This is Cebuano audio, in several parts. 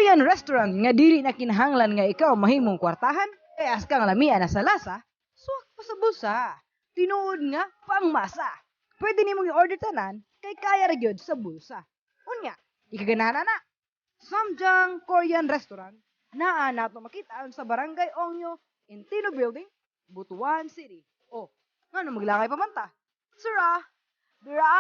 Korean restaurant nga dili na kinahanglan nga ikaw mahimong kwartahan, kay askang lamia na sa lasa, suwak pa sa bulsa. Tinuod nga pangmasa. Pwede nimong i-order tanan kay kaya ra gyud sa bulsa. Unya, ikaganana na. Samjang Korean Restaurant naa nato makita sa Barangay Ongyo, Intino Building, Butuan City. Oh, ngano maglakay pa man ta? Sira, dira.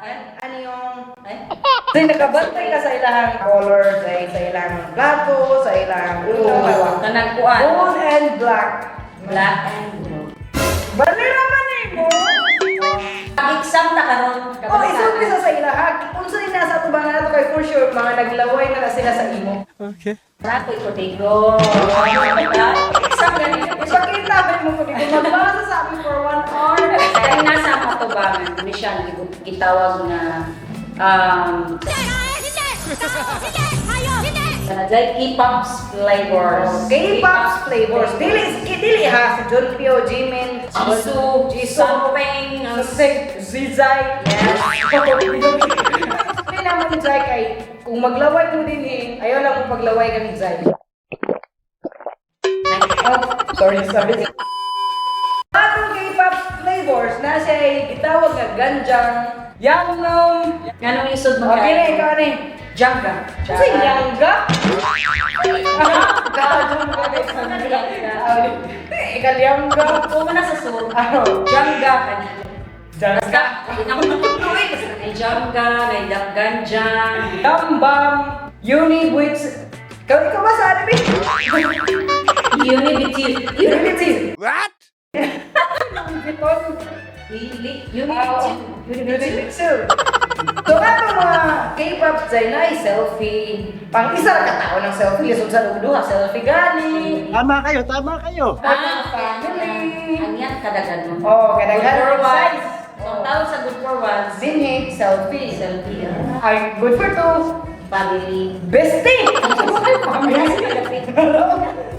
Ay, Ano yung ay. So, nakabantay ka sa ilang color, sa ilang plato, sa ilang Oo, kanang kuan. Gold and black. Black and blue. Balira man eh mo! Exam na karon. Oh, isulti sa ilaha. Unsa ni nasa atubangan nato kay for sure mga naglaway na na sila sa imo. Okay. Rakoy kodigo. Exam gani. Ipakita ba mo kung di magbasa sa amin for 1 hour. Kaya nasa matubangan, ni siya gitawag na like K-pop's flavors. K-pop flavors. Dili dili ha si John Pio, Jimin, Jisoo, Jisoo, something, something, Zizai. Yes. Explain naman ni Zai kay kung maglaway mo din eh, ayaw lang mo paglaway kang Zai. Oh, sorry, sorry. Atong K-pop flavors na siya ay gitawag nga ganjang, yangnam. Nganong isod mo Okay na, ikaw na eh. Jangga. Kasi yangga? Ikalyangga. Kung na sa sur, Ano? Jangga kani. Jangga. Basta, hindi na ko matutuloy. Basta may jangga, may ganjang. Dambam. Uni which. Ikaw ba sa anime? Unity. Unity. What? Dili. Unity. Unity. So nga itong mga K-pop dyan na selfie. Pang isa ra ka tao ng selfie. Lisod sa duha, selfie gani. Tama kayo, tama kayo. Ah, Family. Ang yan kadaghan mo. Oh, kadaghan. Good for one. Size. So, ang tawag sa good for one, Dinhi, selfie. Selfie. Ah. Ay, good for two. Family. Bestie!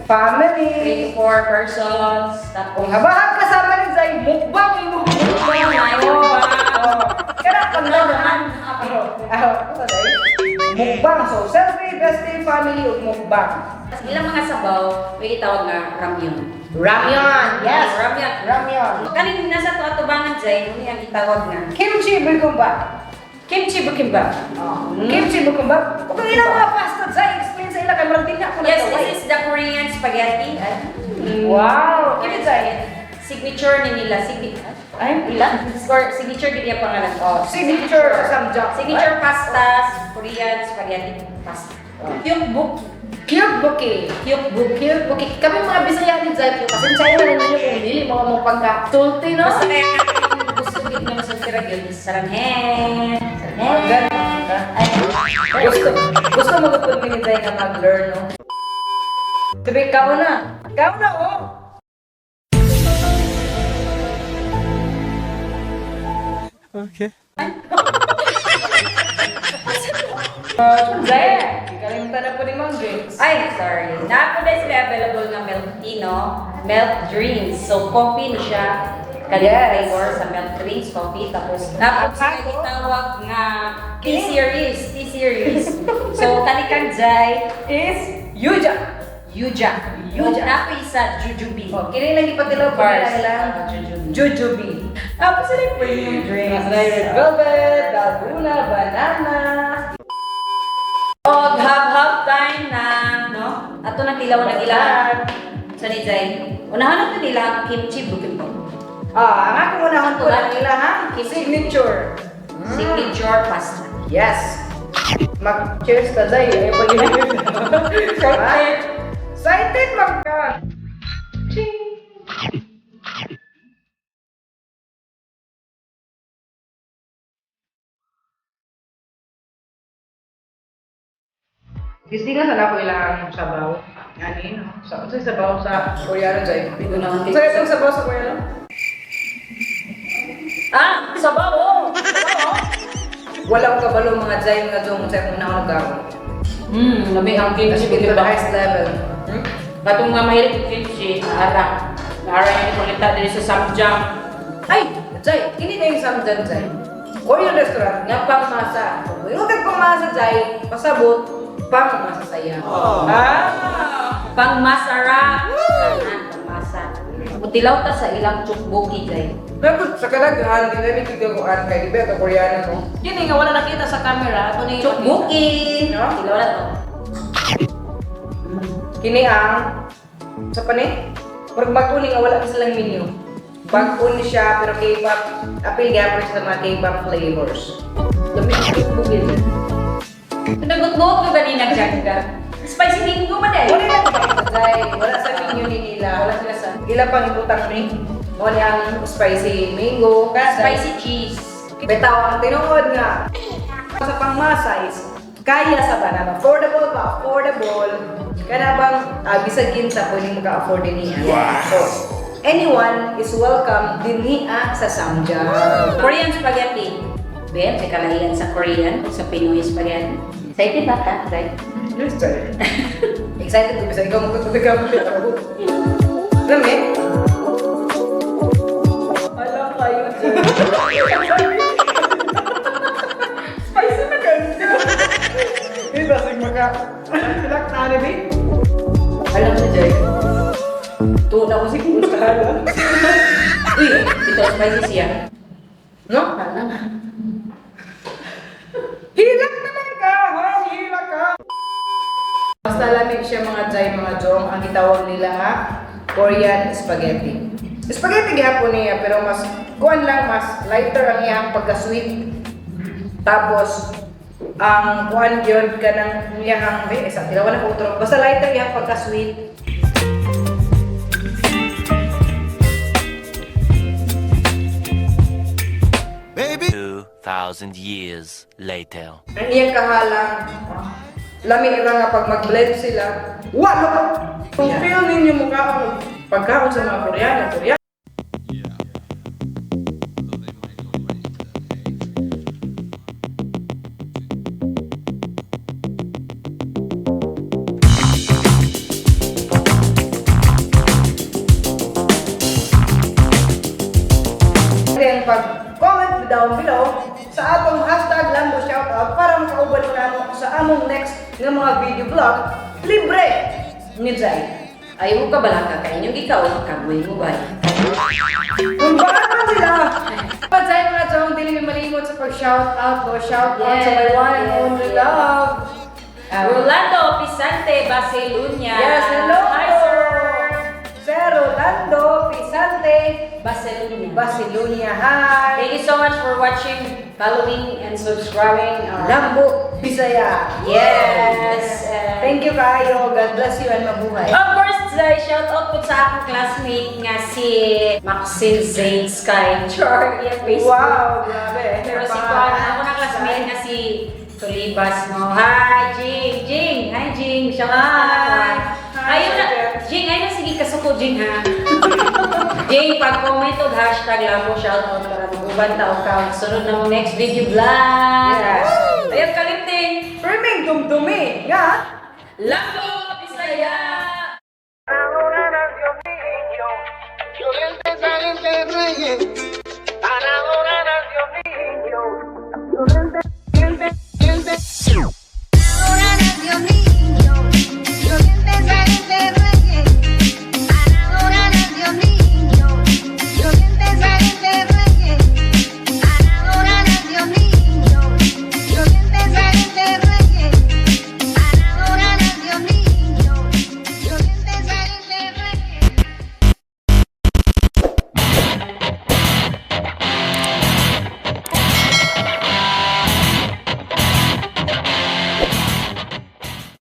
Family. Three to four persons. Tapos, Kung habahag kasama ni Zay, mukbang imo. Mukbang, mukbang. Oh. Kaya pag naman. Mukbang. So, selfie, bestie, family, ug mukbang. Ilang mga sabaw, may gitawag nga ramyun. Ramyun! Yes! Ramyun. Ramyun. Kanin nasa to atubangan Zay, nung ang gitawag nga. Kimchi bibimbap. Kimchi bibimbap. Oh. Kimchi bibimbap. Ug ang ilang mga pasta, Zay, explain sa ila kay murag di na ako Yes, nagkaway. this is the Korean spaghetti. Ay. Wow! Kini Zay. Signature ni nila. Ay, ila? Or signature gid niya pangalan. Oh, signature sa samjang. Signature pastas, Korean spaghetti pasta. Kyukbuk. Kyukbuki. Kyukbuk. Cute. Kami mga Bisaya ni Zay, pasensya na ninyo kung dili mga mo pagka-tulti, no? Basta kaya gusto gid nga masultira gyud is saranghe. Saranghe. Ganun. Ay, Gusto mo gud ni Zay nga mag-learn, no? Sabi, ikaw na. Ikaw na, oh. Okay. Zay, kalimutan na po ni Mang Drinks. Ay, sorry. Napo na sila available nga milk tea, no? Milk drinks. So, coffee ni siya. Kaning flavor sa milk drinks, coffee. Tapos, napo sila Ako? gitawag nga tea series. Tea series. So, kanikang jay Is Yuja. Yuja. Yuja. Napo isa, Jujubi. Oh, kini lang ipatilaw po Bars. nila ilang Jujubi. Jujubi. Tapos sila yung premium drinks. Mas na red velvet, dalgona, banana. Og hab-hab time na, no? Ato nang tilaw ng ilang. So ni Zay, unahan na to nila ang kimchi bibimbap. Ah, ang akong unahon ko lang nila ha? Kimchi. Signature. Signature pasta. Yes. Mag-cheers ta Zay. Ay, pag Excited man ka. Gistingan sa nako ilang sabaw. Ani no? Sa unsay sabaw sa Koreano jay? Gunawan Sa itong sabaw sa Koreano? Ah, sabaw oh. Sabaw oh. Wala ko kabalo mga jay mga jong sa akong naon nagkaon. Lami ang Kasi kimchi to the ba? highest level. Hmm? Katong nga mahilig og kimchi, naara. Naara yung pangita diri sa Samjang. Ay, Jay, kini na yung samjan, Jay. Korean restaurant nga pangmasa. Kung yung kag pangmasa, Jay, pasabot, pangmasa saya. Ah! Pangmasarap. Ah, pangmasa. Mutilaw ta sa ilang tteokbokki jay. Pero sa kalagahan, di namin kagaguan kay di ba ito Koreano no? Kini nga wala nakita sa camera, ato na Tteokbokki. No? Tilaw na to. Kini ang sa pani, murag bago ni nga wala pa silang menu. Bago ni siya pero K-pop, appeal gyapon siya sa mga K-pop flavors. Lami ang tteokbokki. Nagot-got ko ganina ka. Spicy mango ba dahil? Wala lang Jay, wala sa menu ni nila. Wala sila sa Ila pang ibutang ni. Mo ni ang spicy mango, Spicy cheese. Bitaw ang tinuod nga sa pangmasa is kaya sa tanan. Affordable ba? Affordable. Kana bang bisag kinsa pwedeng maka-afford din niya. Wow. So, anyone is welcome dinhi sa Samjang. Korean spaghetti. Ben, sa kalahian sa Korean, sa Pinoy spaghetti. Excited ba ka, Zay? Yes, sir. Excited ko bisa ikaw magtutulog ka mo bitaw. Lami? Alam kayo dyan. Spicy na ganito. Eh, basig maka. Pilak na ni babe. Alam siya, Jay. Tuon ako siguro sa hala. Uy, ito spicy siya. No? Hilak naman ka, ha? Hilak ka! Basta lamig siya mga jay, mga jong, ang gitawag nila ha, Korean spaghetti. Spaghetti gihapon niya, pero mas, kuan lang, mas lighter ang iyang pagka-sweet. Tapos, ang kuan gyud kanang iyang, eh, sa tilawan na ko utro. Basta lighter iyang pagka-sweet. Baby. 2,000 years later. Ang iyang kahalang, lami ra nga pag mag-blend sila. Walo! Kung feel ninyo mukha ang pagkaon sa mga Koreano, Koreano. Then pag-comment down below sa atong #LamboShoutout para makauban mo namo sa among next nga mga video vlog libre ni Jai. Ayaw ka balaka kay inyong ikaw, kamoy mo ba? Kung baka man sila! Padzay mga chong, dili mi malimot sa pag-shoutout o shoutout sa my Yes, one and yes, only yes. love. Rolando Pisante Baselunya. Yes, hello! Hi, sir. Sir Rolando Pisante Baselunya. Basilunia. Hi! Thank you so much for watching, following, and subscribing. Lambo Bisaya. Yes. Thank you kayo. God bless you and mabuhay. Of course, Zay, shout out po sa akong classmate nga si Maxine Zane Sky. Char, iya Facebook. Wow, grabe. Pero si Juan, ako na classmate nga si Tulibas, no? Hi, Jing! Jing! Hi, Jing! Shout out sa Hi. Hi! Ayun na, Jing, ayun na, sige, kasuko, Jing, ha? Jing, pag-comment og #Lambo shoutout para maguban ta og ka sunod na mong next video vlog. Yes. Ayun, kalimting! Priming dumdumi, nga. Lambo Bisaya! Para adorar al Dios mío.